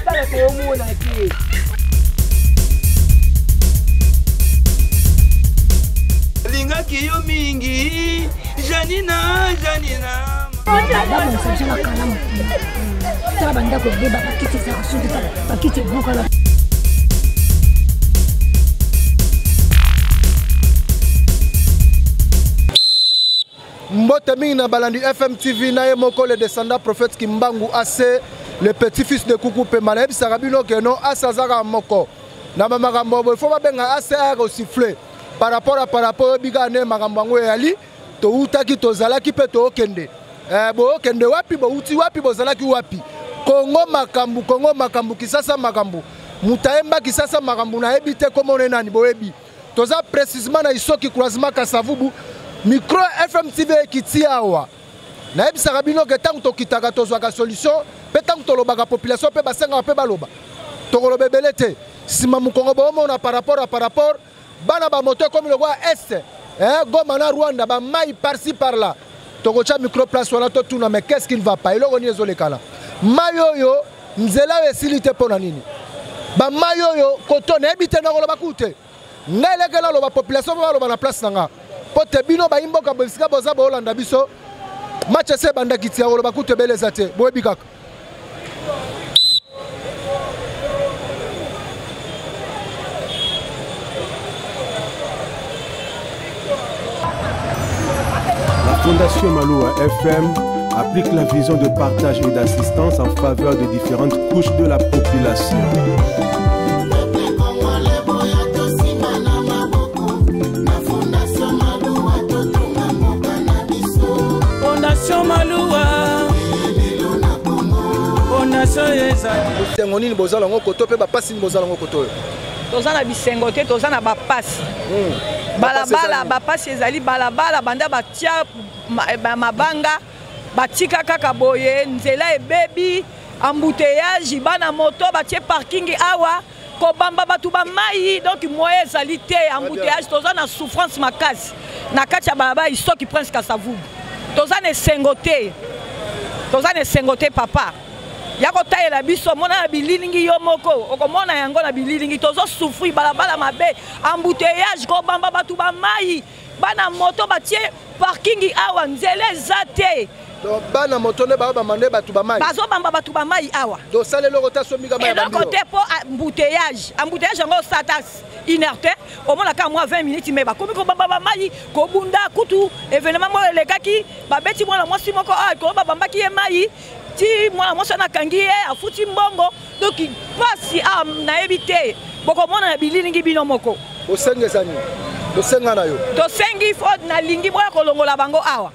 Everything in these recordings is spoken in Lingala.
Basala toomona te. Lingaki yo mingi Janina Janina. Babongisa biso makala mokili. Tala bandako ebeba, bakiti ezalaka soki bakiti ebukana. Mbote mingi na balandi FM TV na ye moko le descendant prophète Kimbangu AC le petit fils de Kuku Pemba nayebisaka bino ke no AC azaka moko na ba makambo boye faut babenga AC aya kosiffler par rapport à par rapport oyebi kaka nde makambo yango eyali towutaki tozalaki mpe tookende eh, bookende wapi bowuti wapi bozalaki wapi kongo makambo kongo makambo kisasa makambo moto ayemba kisasa makambo nayebi te komona nani boyebi toza précisement na isoki croisement kasavubu micro fmtv ekiti awa nayebisaka bino ke ntango tokitaka tozwaka solution mpe ntango tolobaka population mpe basengaka mpe baloba tokoloba ebele te nsima mokongo boomona par rapport à par rapport bana bamoto ekomi lokola est eh, goma na rwanda bamai par-ci par là tokotya micro place wana totuna mais qu'est-ce qui ne va pas eloko nini ezolekana mai oyo nzela oyo esili te mpo na nini bamai oyo koto nayebi te nakoloba kutu te ngai eleke naloba population mpo baloba na place na nga mpo te bino bayi mboka bisika boza boolanda biso match esi ebandaki ti ya koloba kutu ebele eza te boyebi kaka. La Fondation Maloua FM applique la vision de partage et d'assistance en faveur de différentes couches de la population. Fondation Maloua. Fondation ezali. Bisengo nini bozala yango koto mpe bapasi nini bozala yango koto oyo? Toza na bisengo te, toza na bapasi. Balabala bapasi ezali balabala banda batia mabanga batika kaka boye, nzela ebebi, embouteillage, bana moto batie parking awa kobamba bato ba mai, donc moyen ezali te, embouteillage, toza na souffrance makasi na kati ya balabala Isoki Prince Kasavubu. Toza na esengo te, toza na esengo te papa. Ya kotalela biso, mona na bililingi yo moko, okomona yango na bililingi, tozo souffrir balabala mabe, embouteillage, kobamba bato ba mai, bana moto batie parking awa, nzela eza te. Donc bana moto nde bazobamba nde bato ba mai. Bazobamba bato ba mai awa. Donc sala eloko te asombi ka mai ya Eloko bambio. te po embouteillage. Embouteillage yango osala ata une heure te, omona kaka mwa 20 minutes mais bakomi kobamba ba mai, kobunda kutu événement moko elekaki, babeti mwana mwasi moko awa, likolo babambaki ye mai, ti mwana mwasi wana akangi ye, afuti mbongo. Donc pasi awa nayebi te, bokomona na bililingi bino moko. Bosenga eza nini? Bosenga na yo. Tosengi fo nalingi boya kolongola bango awa.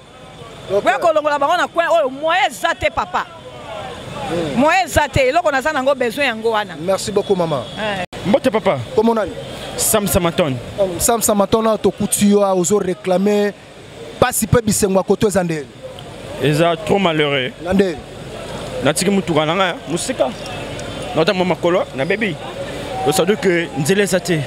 Boya kolongola bango na coin oyo, moyen eza te papa. Moyen eza te, eloko naza nango besoin yango wana. Merci beaucoup maman. Mbote papa. Comment nani? Sam Samaton. Sam Samaton na tokuti yo ozo réclamer pasi pe bisengo koto eza ndeni. Eza trop malheureux. Na ndeni. Natiki mutuka na nga musika. Nota mama makolo na baby. Ça veut dire que nzela eza te.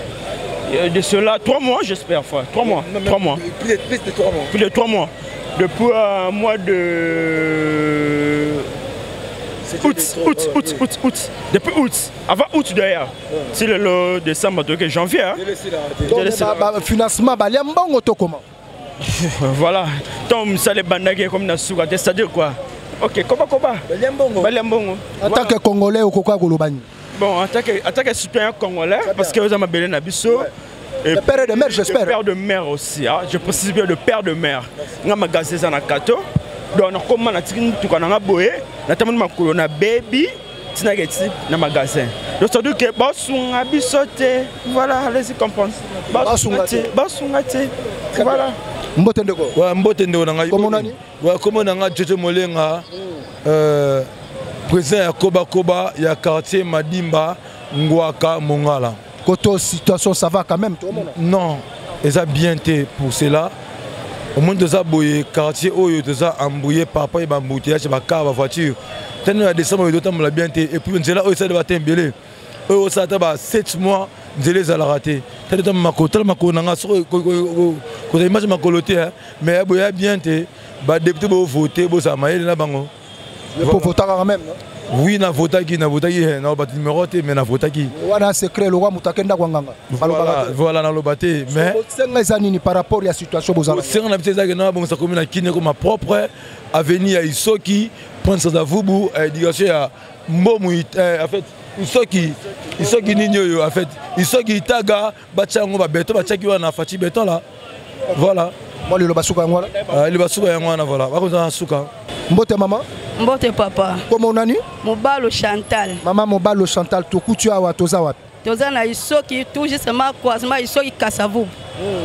De cela 3 mois j'espère, enfin, 3 mois, Non, mais 3 mois. Plus de 3 mois. Plus de 3 mois. Depuis un mois de C'était août, des trois, août, ouais, août, ouais. août, août. Depuis août. Avant août d'ailleurs. Ouais. C'est le décembre, donc janvier. Hein. J'ai laissé la rater. J'ai laissé Donc, la rater. financement, bah, les mbongo to comment? Voilà. Tom, ça les bandagés comme Nasuka, c'est-à-dire quoi? Ok, koba koba. Bah, mbongo. Bah, mbongo. En tant que Congolais, au Coca Golobani. Bon, en tant que citoyen congolais, Très parce bien. que vous avez belé Nabiso. Ouais. Et Le père de mère, j'espère. Le père de mère aussi, hein. Je précise bien le père de mère. Nga magasin za na kato. Donc, na koma na tiki tuka na nga boye, na tamoni makolo na baby, tina geti na magasin. Donc, ça veut dire que basunga biso te. Voilà, allez-y comprendre. Basunga te. Basunga te. Voilà. Mbote ndeko. Ouais, mbote ndeko na ngai. Comment nani? Ouais, comment na nga Jojo Molenga. Président ya Koba Koba ya quartier Madimba Ngwaka Mongala. Koto situation ça va quand même tout le monde. Non, eza bien te pour cela. Au moins toza boye quartier oyo toza embrouillé par rapport ba embouteillage ba car ba voiture. Tano ya décembre oyo totambola bien te et puis nzela oyo esali ba tembele. Oyo osala ata ba 7 mois nzela ezalaka te. Tano ta makolo, tala makolo na nga soko kozala image makolo te, hein. Mais ya boye ya bien te. Ba député bo voter, bo zala mayele na bango. Mais pour voter quand même, non? Oui, navotaki, navotaki, eh, na bato numéro te, mais navotaki. Wana secret lokwa moto akenda kwa nganga. Voilà, voilà, naloba te, mais senga eza nini par rapport ya situation bozala? Senga na biso ezalaki na babongisa komi na Kini ekoma propre, avenue ya Isoki, Prince Kasavubu, eh, direction ya Mbomu, eh, en fait Isoki, Isoki nini oyo, en fait Isoki Itaga, batia yango babeton, batiaki wana Fatshi beton là. Voilà. Moi liloba suka yango wana. Ah, liloba suka yango wana, voilà. Bakozala na suka. Mbote mama. Mbote papa. Comment nani? Mobalo Chantal. Mama Mobalo Chantal, tokuti awa toza wapi? Toza na Isoki, tout justement croisement Isoki Kasavubu.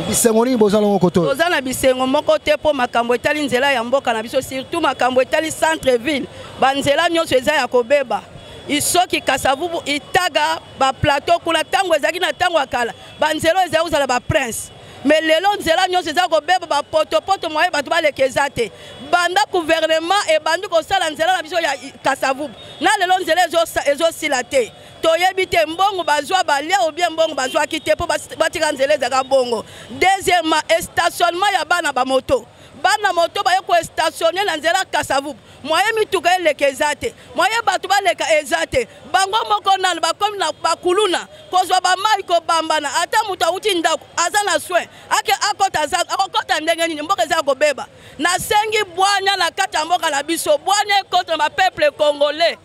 Bisengo nini boza nango koto? Toza na bisengo moko te mpo makambo etali nzela ya mboka na biso, surtout makambo etali centre ville, banzela nyonso eza ya kobeba. Isoki Kasavubu, Itaga, ba plateau kuna ntango ezalaki na ntango ya kala, banzela oyo ezali kozala ba prince. Mais lelo nzela nyonso eza kobeba, bapotopoto moye bato baleka eza te. Banda gouvernement ebandi kosala nzela na biso ya Kasavubu, na lelo nzela ezosila te. Toyebi te mbongo bazwa balia ou bien mbongo bazwaki te mpo batika nzela ezalaka bongo. Deuxièmement, stationnement ya bana ba moto. Bana moto baye ko stationner na nzela Kasavubu, moye mituka eleka eza te, moye bato baleka eza te. Bango moko nanu bakomi na bakuluna kozwa ba mai kobambana, ata moto awuti ndako aza na soin ake akota, aza akokota ndenge nini? Mboka eza kobeba. Nasengi bwanya na kati ya mboka na biso, bwanya ekota na ba peuple congolais,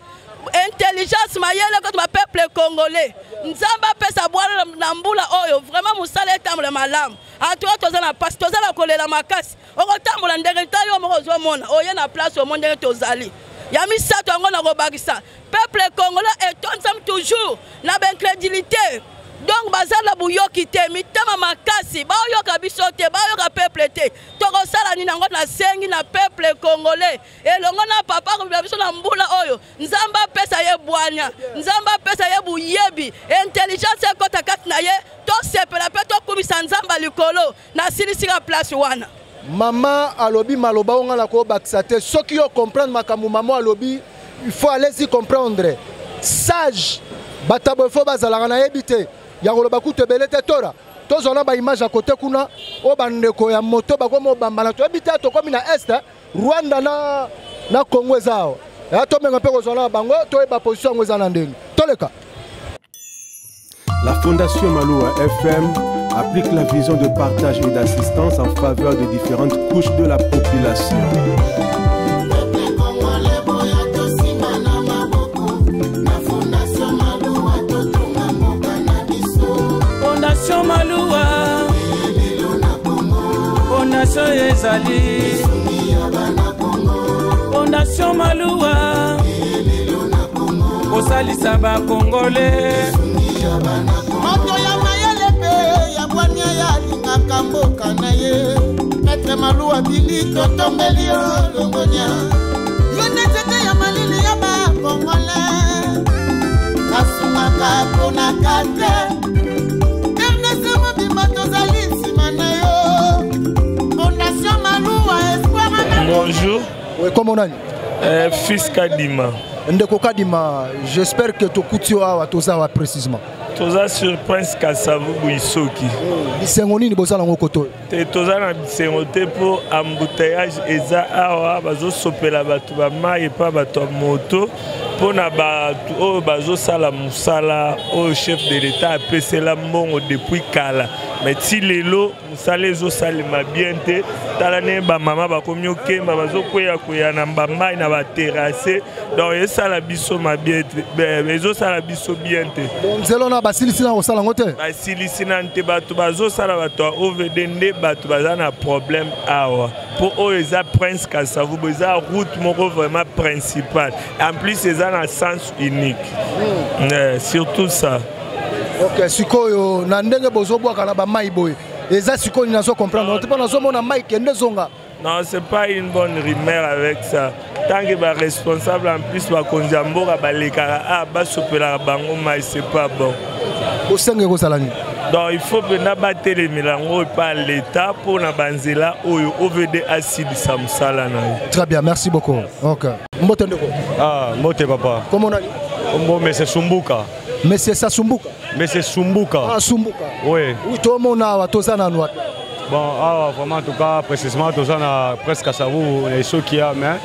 intelligence mayele ekota na ba peuple congolais. Nzambe apesa bwanya na mbula oyo, vraiment mosala etambola malamu. Atoka toza na pasi, toza na kolela makasi. Okotambola ndenge ta yo moko ozomona, oye na place omo ndenge tozali. Ya misato yango na kobakisa, peuple congolais etondisami toujours na baincrédulité. Donc baza na buyoki te, mitema makasi, baoyoka biso te, baoyoka peuple te. Tokosala nini yango? Nasengi na peuple congolais elongo na papa kobima biso na mbula oyo, Nzambe apesa ye bwanya, Nzambe apesa ye buyebi, intelligence ekota kati na ye, tosepela mpe tokumisa Nzambe likolo. Nasilisika place wana. Mama alobi maloba oyo nga na kobakisa te. Soki yo comprendre makambo mama alobi, il faut aller s'y comprendre. Sage batabo, il faut bazalaka nayebi te ya koloba kutu ebele te. Tora tozwa na ba image ya kote kuna oyo bandeko ya moto bakomi obambana, toyebi te tokomi na est Rwanda na Congo eza awa. Ya tomenga mpe kozwa na bango, toyeba position yango eza na ndenge toleka. La Fondation Maloua FM applique la vision de partage et d'assistance en faveur de différentes couches de la population. Fondation Maloua, Fondation ezali, Fondation Maloua, kosalisa bakongole. Moto ya mayele mpe ya bwania ya alingaka mboka na ye. Maître Maloua Bili, totombeli yo longonia. Yo nde nzete ya malili ya bakongole, basungaka mponaka te. RDC mobimba tozali nsima na yo. Fondation Maloua, espoir. Bonjour. Oui, comment nani? Fils Kadima. Ndeko Kadima, j'espère que tokuti yo awa, toza awa précisément. Toza sur Prince Kasavubu Isoki. Bisengo nini bozala ngo koto? Te, toza na bisengo te mpo embouteillage eza awa, bazosopela bato ba mai epa bato ya moto mpo na bato oyo bazosala mosala oyo chef de l'État apesela mbongo depuis kala. Mais ti lelo mosala ezosalema bien te. Tala ndenge bamama bakomi okemba, bazokweya-kweya na bamai na baterrasse. Donc esala biso mabe te, ezosala biso bien te. Nzela wana basilisi na kosala yango te? Basilisi nanu te. Bato bazosala, bato ya OVD nde bato baza na problème awa. Mpo oyo eza Prince Kasavubu, eza route moko vraiment principale. En plus eza na sens unique. Surtout ça. Ok, sikoyo na ndenge bozobwaka na bamai boye, eza sikoyo nini? Nazo comprendre te mpo nazomona mai kende zonga. Non, c'est pas une bonne rumeur avec ça. Tant que ba responsable en plus bakonzi ya mboka balekaka a basopelaka bango mai, c'est pas bon. Osenge kozala nini? Donc il faut mpenza batelemela yango epa l'État mpona banzela oyo OVD asilisa mosala na ye. Très bien, merci beaucoup. Ok. Mbote ndeko. Ah, mbote papa. Comment nani? Kombo Monsieur Sumbuka. Monsieur Sasumbuka. Monsieur Sumbuka. Ah, Sumbuka. Oui. Oui, tomona awa toza nanu wapi? Bon, awa vraiment en tout cas précisément toza na presque Kasavubu na Isoki ya, mais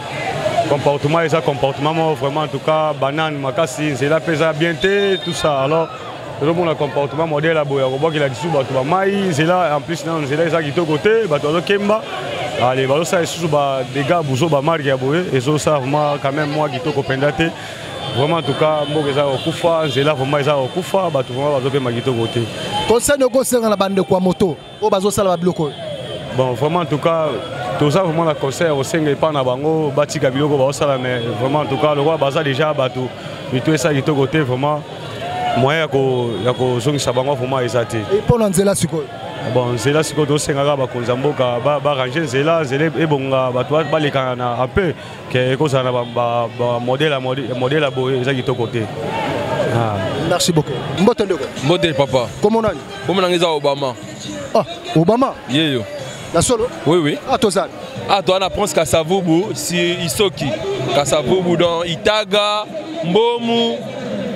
Comportement eza comportement moko vraiment en tout cas banane makasi, nzela mpe eza bien te, tout ça. Alors tozomona comportement modèle ya boye ya kobwakela lisusu bato bamai nzela, en plus nano nzela eza kitoko te, bato bazokemba, ale bazosala lisusu badégâts buzo bamarke ya boye, ezosala vraiment quand même mwa kitoko mpenza te. Vraiment en tout cas mboka eza kokufa, nzela vraiment eza kokufa, bato vraiment bazopema kitoko te. Conseil okosenga na bandeko ya moto oyo bazosala babiloko oyo? Bon, vraiment en tout cas toza vraiment na conseil kosenga epai na bango batika biloko baosala, mais vraiment en tout cas lokola baza déjà bato mito esala kitoko te, vraiment moyen ya kozongisa bango vraiment eza te. Mpo na nzela sikoyo? Bon, nzela sikoyo tosengaka bakonzi ya mboka barange nzela, nzela ebonga, bato baleka na un peu ke ekozala na bamodèle modèle ya boye eza kitoko te. Merci beaucoup. Mbote ndeko. Mbote papa. Kombo nani? Kombo nanga eza Obama. Ah, Obama. Yeyo. Na solo? Oui. Ah, tozali. Ah, toza na Prince Kasavubu, si Isoki. Kasavubu dans Itaga, Mbomu,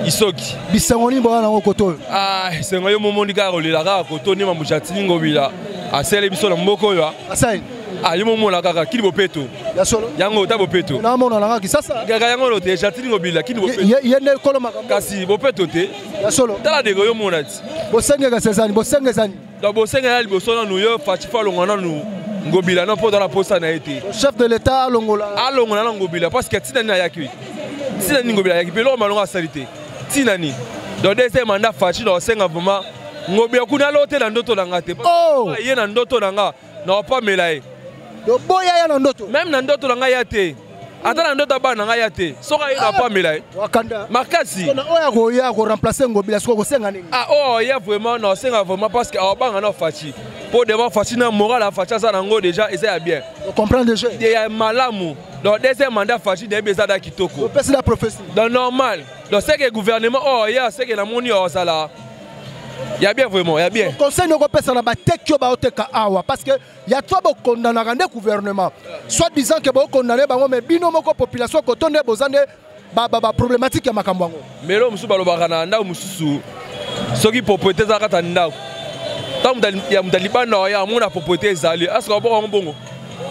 Isoki. Bisango nini boya nango koto oyo? Ah, esengo yo momoni kaka kolela kaka koto nde mambo Gentiny Ngobila asele biso na mboka oyo. Asali? Ah, yo momona kaka kili bopeto. Ya solo? Yango ta bopeto. Namona nanga Kisasa. Kaka yango lo te Gentiny Ngobila kili bopeto. Ye nde kolo makambo. Kasi bopeto te. Ya solo? Tala ndeko yo mona ti. Bosengeka sezani, bosengezani. Donc bosengela liboso nanu yo Fatshi fa alongwa nanu Ngobila no mpo na posa na ye te. Chef de l'État alongola. Alongola na Ngobila parce que ntina nini ayaki? Ntina nini Ngobila ayaki? Mpe eloko malongo asali te. Ntina nini? Donc deuxième mandat Fatshi na osenga vraiment Ngobila kuna alo te na ndoto na nga te. Oh! Ye na ndoto na nga na opamela ye. Boya ya na ndoto. Même na ndoto na nga ya te. Ata na ndoto bana na ngai ya te, soki aye na pamela ye. Wakanda. Makasi. Oyo akoya koremplace Ngobila soki okosenga nini? Ah, oyo ya vraiment na osenga vraiment parce que aobanga na Fatshi. Po devant Fatshi na moral ya Fatshi aza nango déjà eza ya bien. Comprendre déjà. Ya malamu. Donc deuxième mandat Fatshi nayebi eza da kitoko. Opesi la prophétie. Donc normal. Donc c'est que gouvernement oyo ya c'est que namoni oyo azala ya bien vraiment ya bien. Conseil nokopesa na bateki oyo baoteka awa parce que ya to bokondanaka nde gouvernement soit disant ke bokondane bango, mais bino moko population koto nde boza nde baproblématique ya makambo yango. Melo mosusu balobaka na ndako mosusu, soki propriété eza kati ya ndako, ntango ya moto ya libanda oya amona propriété ezali asoka abongo yango bongo,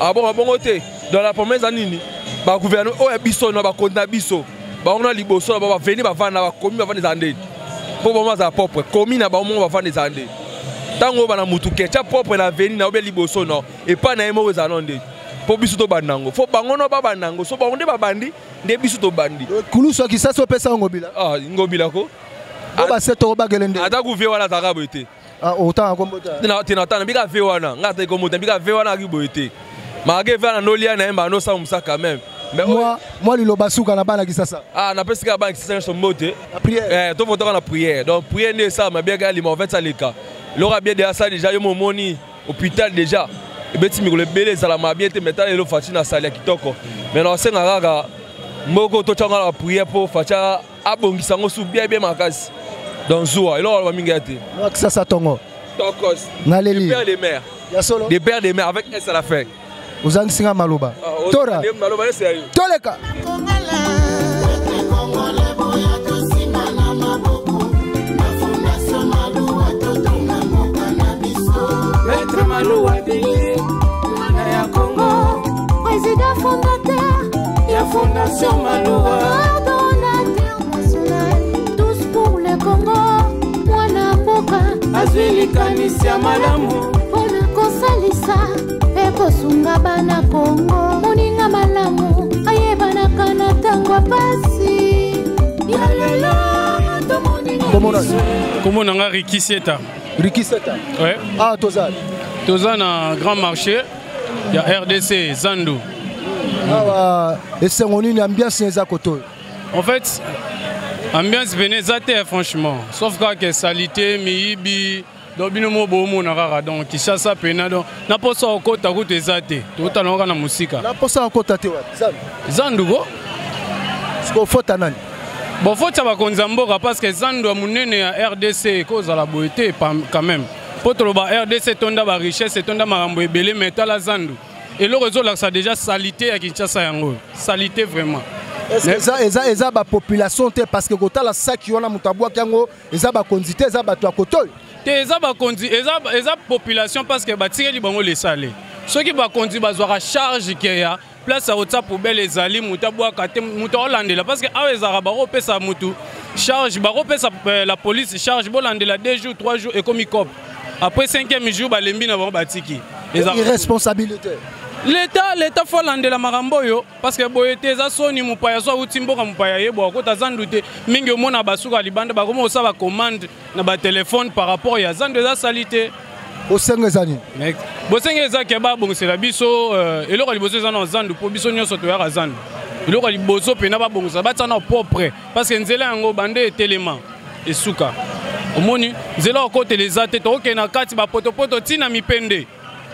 abongo bongo te. Donc la première eza nini? Bagouvernement oyo ya biso na bakonzi na biso bango na liboso na bango baveni bavanda bakomi bavanda ezala ndeni mpo bango bazala propre komi na bango moko bavanda ezala ndeni ntango oyo bana mutu ketya propre na veni na obe liboso no epai na ye moko ezala no ndeni mpo biso tobanda yango, fo bango no babanda yango, so bango nde babandi nde biso tobandi. Kulusu ya Kisasa opesa Ngobila? Ah, Ngobila ko. Bo baseto obagele nde. Ata ku vie wana azalaka boye te. Ah, otanga kombo te? Te, na tanga bika vie wana nga ata kombo te, bika vie wana aki boye te, maake vie wana ndolia na ye mba nosala mosaka quand même. Mais moi liloba suka na bana Kisasa. Ah, napesi kaka bana Kisasa nyonso mbote. Na prière. Eh, tovotaka na prière. Donc prière nde esalama bien kaka lima en fait aleka eloko ya bien deja asali déjà, yo momoni hôpital déjà ebeti mikolo ebele ezalama bien te, mais tala lelo Fatshi na sali ya kitoko. Mais na osenga kaka moko totyanga na prière mpo Fatshi abongisa yango su bien bien makasi. Donc zuwa eloko aloba mingi ya te. Kisasa tongo. Tokos. Naleli. De père de mère. Ya solo. De père de mère avec S à la fin. Ozangisi nga maloba. Tora. Maloba nyonso ya yo. Toleka. Maître Malouwa Bili, mwana ya Congo, président fondateur ya Fondation Malouwa, coordonnateur national Tous pour le Congo, mwana mboka azwi likanisi ya malamu mpona kosalisa mpe kosunga bana Kongo. Moninga malamu ayebanaka na ntango ya pasi ya lelo tomoni. Kombo na nga Riki Seta. Riki Seta. Ouais. Ah, toza. Toza na grand marché ya RDC Zandu. Awa esengo nini, ambiance eza koto oyo? En fait, ambiance pene eza te franchement, sauf kaka salité, miyibi. Donc bino mo bomona kaka, donc Kinshasa pena, donc na posa okota kutu eza te, tokotala kaka na mosika. Na posa okota te wapi? Zandu. Zandu ko. Siko fota nani? Bon, foti ya bakonzi ya mboka parce que zandu ya monene ya RDC ekozala boye te quand même, mpo toloba RDC etonda barichesse, etonda makambo ebele, mais tala zandu, eloko ezolakisa déjà salité ya Kinshasa yango, salité vraiment. Est-ce que eza bapopulation te? Parce que kotala saki wana moto abwaki yango eza bakonzi te, eza bato ya kotoyo. Te, eza bakonzi, eza population parce que batikeli bango lesale. Soki bakonzi bazwaka charge ke ya place. Place ya kotia poubelle ezali, moto abwaka te, moto aolandela, parce que awa ezalaka bakopesa motu charge, bakopesa la police charge, bolandela 2 jours, 3 jours, ekomi cop. Après 5e jour balembi na bango, batiki. Irresponsabilité. L'état faut alandela makambo oyo, parce que boye te, eza soni. Mopaya so awuti mboka mopaya, yebwa akota zandu te. Mingi omona basuka libanda, bakoma kosala bacommande na batelefone par rapport ya zandu, eza sali te. Bosenga eza nini? Bosenga eza ke babongisela biso eloko ya liboso eza na zandu, mpo biso nyonso toyaka zandu. Eloko ya liboso mpena babongisa, batia na propre, parce que nzela yango bande etelema esuka. Omoni nzela okotela eza te, tokokende na kati bapotopoto ntina mipende,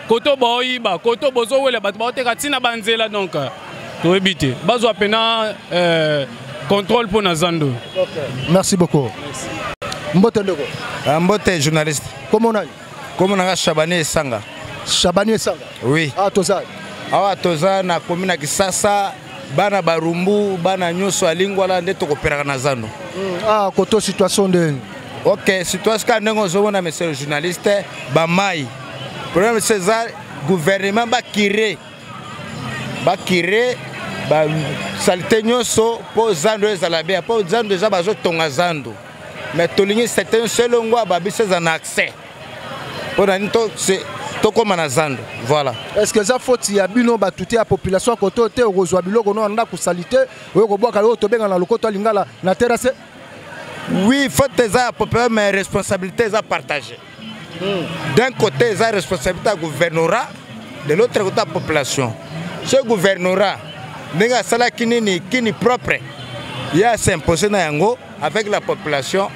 koto baoyiba, koto bozowela, bato baoteka ntina banzela. Donc toyebi te, bazwa mpena contrôle mpo na zando. Merci beaucoup. Mbote ndeko. Mbote journaliste. Kombo nani? Kombo nanga Shabani Esanga. Shabani Esanga. Oui. Ah, toza awa, toza na commune ya Kisasa, bana Barumbu, bana nyonso ya Lingwala nde tokoperaka na zando. Ah, koto situation ndeni? Ok, situation kaka ndenge ozomona, monsieur le journaliste, bamai. Problème so eza gouvernement bacurer, bacurer basaleté nyonso mpo zando ezala bien, mpo zando eza, bazotonga zando, mais tolingi saleté nyonso elongwa, babiso eza na accès mpo na nini tokóma na zando, voilà. Est ce que eza faute ya bino bato te, ya population ya koto te? Okozwa biloko no na ndako sali te, oyo kobwaka, oyo tobenga na lokoto ya lingala na terrasse. Oui, faute eza ya population, mais responsabilité eza partagée. D'un côté eza responsabilité ya gouvernorat, de l'autre côté ya population. Ce gouvernorat, ndenge asalaki nini kini propre, ye as'impose na yango avec la population,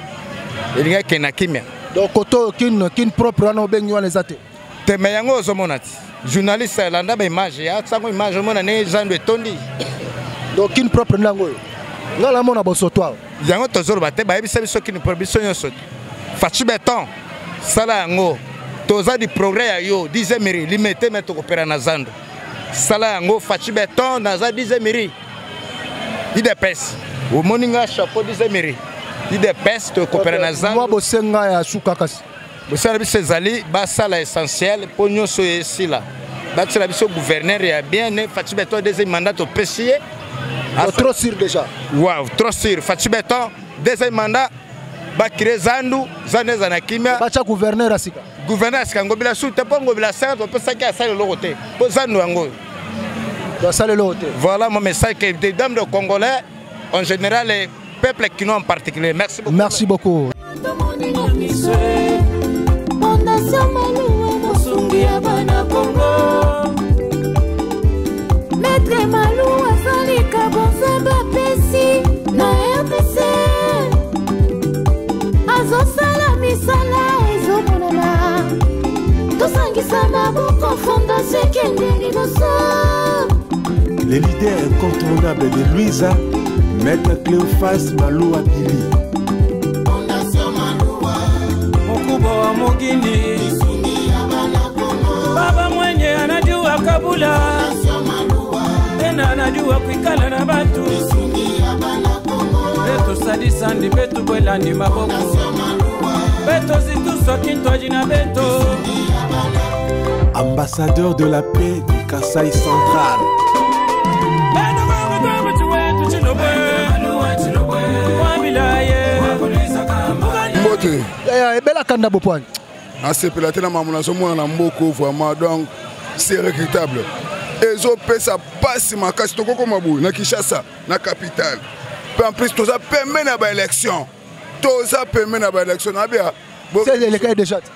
elingi akende na kimia. Donc koto oyo kin propre wana obengi wana eza te? Te, me yango ozomona ti journaliste alanda baimage ya sango, image omona ndenge zando etondi. Donc kin propre ndango oyo nga namona bosoto awa. Yango tozoloba te, bayebisa biso kini propre, biso nyonso te. Fatshi Béton, sala yango, toza du progrès ya yo 10e rue Limete, me tokopera na zando. Sala yango Fatshi Béton, naza 10e rue UDPS, omoni nga chapeau 10e rue UDPS, tokopera na zando. Mwa bosenga ya suka kasi. Bosala biso ezali basala essentiel mpo nyonso oyo esila, batiela biso gouverneur ya bien ne Fatshi Béton, deuxième mandat topesi ye. Trop sûr déjà. Wow, trop sûr. Fatshi Béton, deuxième mandat, bacurer zandu, zandu eza na kimia. Batya gouverneur ya sika. Gouverneur ya sika, Ngobila su te, mpo Ngobila sanga topesaki asala eloko te, mpo zandu yango oyo. Asala eloko te. Voilà mon message que des dames de Congolais en général et peuple kinois en particulier. Merci beaucoup. Merci beaucoup. Fondation Maluwa, mosungi ya bana Kongo. Maître Malu azalika bonzambe apesi na RDC, azosala misala ezomonana. Tosangisa maboko, fondation ekende liboso. Le leader incontournable de Louisa, Maître Cléophas Maloua Billy. Mkubwa wa mugini, baba mwenye anajua kabula tena anajua kuikala na batu, betusadisandi betubwelandi maboko, betozitusoki kintwaji na beto. Ambassadeur de la paix du Kasaï central. Mbote. Ebelaka ndabo poani. Nasepela te na makambo nazomona na mboka vraiment, donc c'est regrettable, ezopesa mpasi makasi. Tokokoma boye na Kinshasa, na capitale, mpe en plus toza pembe na baélection, toza pembe na baélection nabia. Eleka déjà te.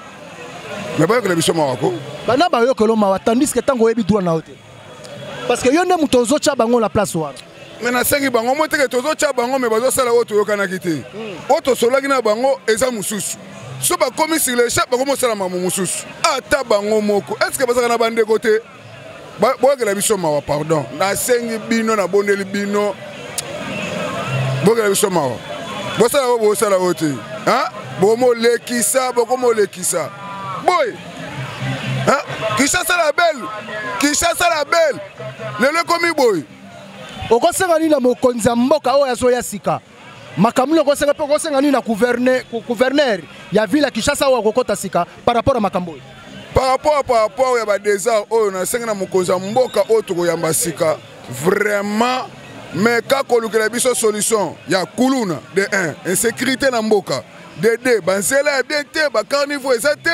Me bayokela biso mawa ko. Bana bayokelo mawa, tandis que ntango oyebi droit na yo te, parce que yo nde moto ozotya bango na place wana. Me nasengi bango mo teke tozotya bango, me bazosala oyo toyokanaki te, oyo tosolaki na bango eza mosusu. So bakomi sur le champ, bakomi osala makambo mosusu. Ata bango moko, est ce que bazalaka na bandeko te? Boyokela biso mawa, pardon, nasengi bino, nabondeli bino, boyokela biso mawa. Bosala oyo bosala oyo te, bokomolekisa, bokomolekisa boye. Kinshasa la belle, Kinshasa la belle, lelo ekomi boye. Okosenga nini na mokonzi ya mboka oyo azoya sika? Makambo nini okosenga? Mpe okosenga nini na gouverneur ya ville ya Kinshasa oyo akokɔta sika par rapport ya makambo oyo? Par rapport ya badésert oyo, nasengi na mokonzi ya mboka oyo tokoyamba sika. Vraiment meka kolukela biso solution ya kuluna de 1 insécurité na mboka de 2 banzela ya bien te bacarniveau eza te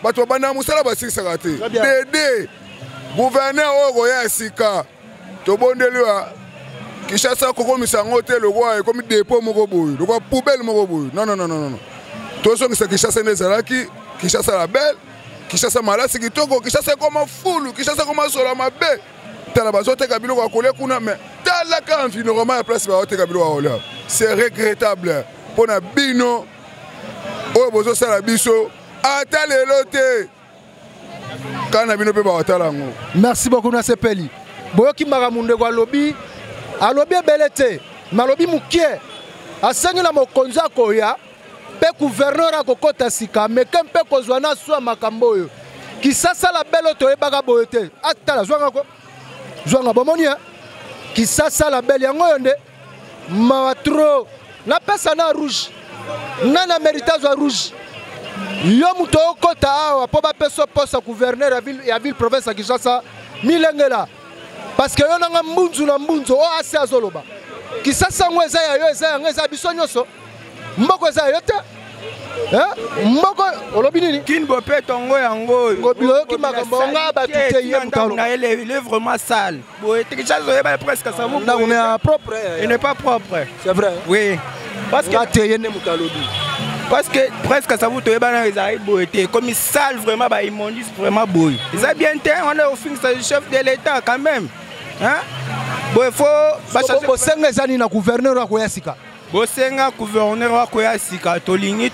bato babandaka mosala basilisaka te de 2 gouverneur oyo koya ya sika tobondeli wa kinshasa kokomisa yango te lokola ekomi depot moko boye lokola poubelle moko boye non non non non tozongisa kinshasa nde ezalaki kinshasa la belle kinshasa malasi kitoko kinshasa ekoma fulu kinshasa ekoma sola mabe tala bazoteka biloko ya kolia kuna mais tala ka environnement ya place bazoteka biloko ya kolia c'est regrettable mpo na bino oyo bozosala biso ata lelo te kaka na bino mpe bakotala yango. Merci beaucoup nasepeli boyoki makambo ndeko alobi alobi ebele te malobi mokie asengi na mokonzi akoya mpe gouverneur akokɔta sika meke mpe kozwa na swa makambo oyo kisasa la belle toyebaka boye te atala zwanga ko zwanga bomoni eh? Kisasa la belle yango oyo nde mawa trop napesa na rouge nani amerite azwa rouge yo moto okota awa mpo bapesa poste ya gouverneur ya ville, ya ville province ya Kinshasa milengela parce que yo nanga mbunzu na mbunzu oyo ase azoloba Kisasa yango eza ya yo eza yango eza biso nyonso mboko eza ya yo te mboko olobi nini kin bopeto yango yango oyo oyoki makambo nga bato te ye moto na ye il est vraiment sale boye Kinshasa oyeba presque ça vous ndako na propre il n'est pas propre c'est vrai oui parce que te ye nde moto alobi parce que presque ça vous toyebana ezalaki boye te ekomi sale vraiment ba immondice vraiment boye eza bien te wana ofingisa chef de l'état quand même hein boye faut bosenga eza nini na gouverneur akoya sika Bosenga gouverneur akoya sika tolingi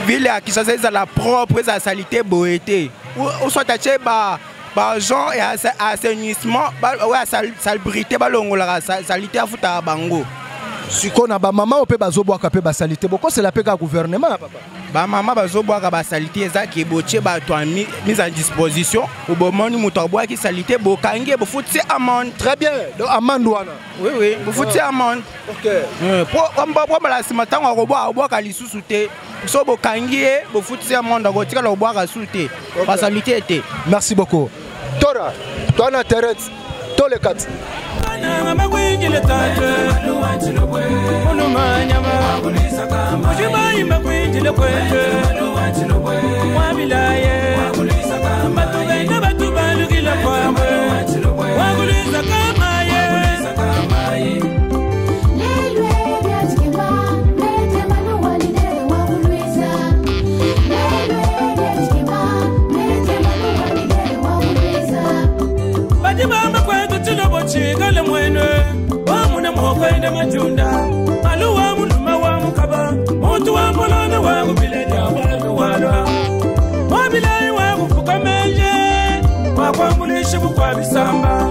ville ya Kinshasa ezala propre ezala salite boye te ou soit atie ba baagent ya assainissement oyo ya salubrité balongolaka salite afutaka bango sikoyo na bamama oyo mpe bazobwaka mpe basalite bokosela mpe kaka gouvernement papa bamama bazobwaka basalite eza ke botie bato ya mise en disposition obomoni moto abwaki salite bokangi ye bofuti amende très bien donc amende wana oui oui bofuti amende po mbala nsima ntango akobwaka abwaka lisusu te so bokangi ye bofutisi ya monde akotikala kobwaka su te basalite te merci beaucoup tora toa na terete toleka ti Chikale mwenwe wamune mwokwende majunda maluwa muluma wa mukaba muntu wa mbolona wakubileja waluwalwa wabilayi wakufukameje wakwambulisha bukwa bisamba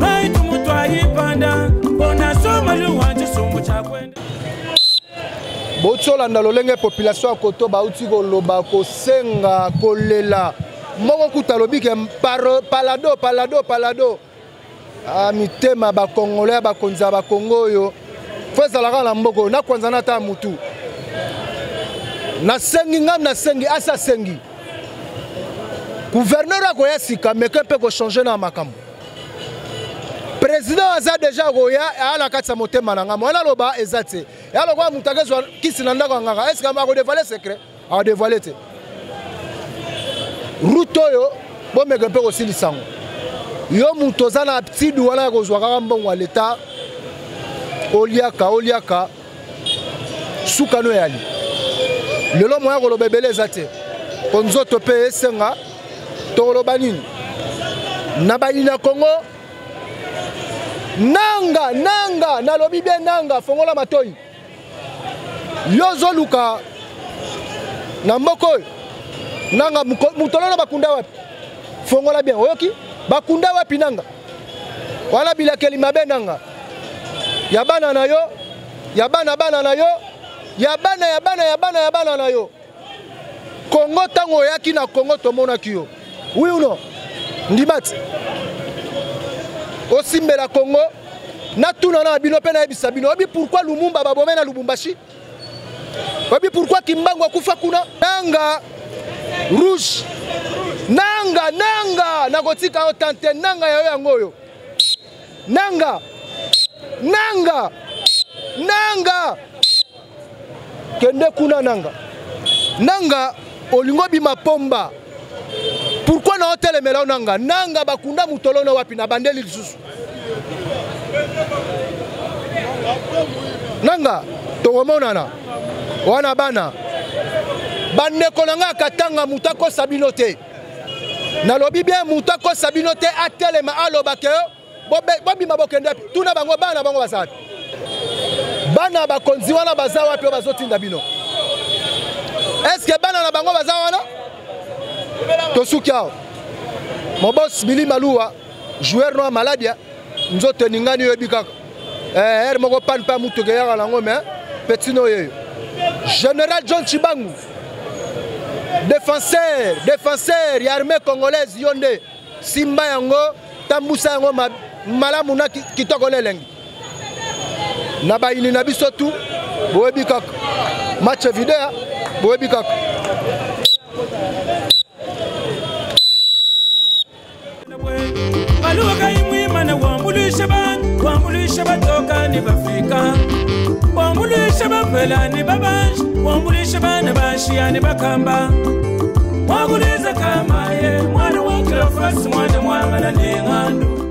baitu mutu ayipanda onasoma luwa chisumbu chakwenda bouti olanda lolenge population ya koto bauti koloba kosenga kolela moko kuta alobi ke palado palado palado ah, mitema bakongole ya bakonzi ya bakongo oyo fo ezalaka na mboka oyo nakwanza na ata mutu nasengi ngai nasengi asi asengi gouverneur akoya sika meke mpe kochange na makambo président aza deja koya aya na kati ya motema na ngai mwana aloba eza te ya lokola moto akezwa kisi na ndako ya nganga eske akodevoile secret akodevoile te route oyo bomeka mpe kosilisa yango yo moto oza na aptide wana ya kozwa kaka mbongo ya leta oliaka oliaka suka no eyali lelo moya koloba ebele eza te mpo nzoto mpe esenga tokoloba nini na bayini ya kongo nanga nanga nalobi bien nanga fongola matoi yo ozoluka na mboka oyo nanga motolo na bakunda wapi fongola bien oyoki bakunda wapi nanga wana bilakeli mabe nanga ya bana na yo ya bana bana na yo ya bana ya bana ya bana ya bana na yo Congo ntango oyaki na Congo tomonaki yo oui ou non ndima ti osimbela Congo natuna na bino mpe nayebisa bino oyebi pourquoi Lumumba babome na Lubumbashi oyebi pourquoi Kimbangu akufa kuna nanga rouge nanga nanga nakotika yo tante nanga ya yo yango oyo. Nanga, Nanga, Nanga, kende kuna Nanga. Nanga, olingo bima pomba. Pourquoi na otelemela Nanga? Nanga bakunda mutolo na wapi na bandeli lisusu. Nanga, tokomonana. Wana bana. Bandeko na nga katanga moto akosa bino te. Nalobi bien moto akosa bino te atelema aloba ke bobima bokende wapi? Tuna bango bana bango baza wapi? Bana bakonzi wana baza wapi oyo bazotinda bino? Est-ce que bana na bango baza wana? Tosuki awa. Mon boss Billy Maluwa, joueur noir malade, nzoto eningani oyebi kaka. Eh, moko pan pa mutu keyaka nango mais petit no yeyo. Général John Chibangu, défenseur, défenseur ya armée congolaise yonde simba yango tambusa yango malamu na kitoko na elengi. Na bayini na biso tout boyebi kaka match vidéo boyebi kaka. Maluka imwimana wambulisha bantu wambulisha batoka ni bafika wambulisha bapela ni babanje wambulisha bana bashiya ni bakamba wakuliza kama ye mwana wa Cleophas mwana mwangana ni ng'andu.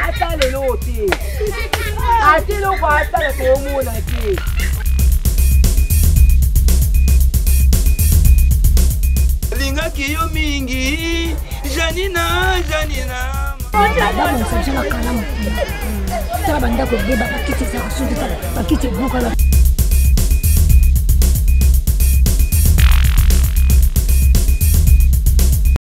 Ata lelo te ata eloko asala toomona te. Lingaki yo mingi Janina, Janina. Babongisa biso bakalamu kuna, tala bandako ebeba, bakiti ezalaka soki tala bakiti ebukana.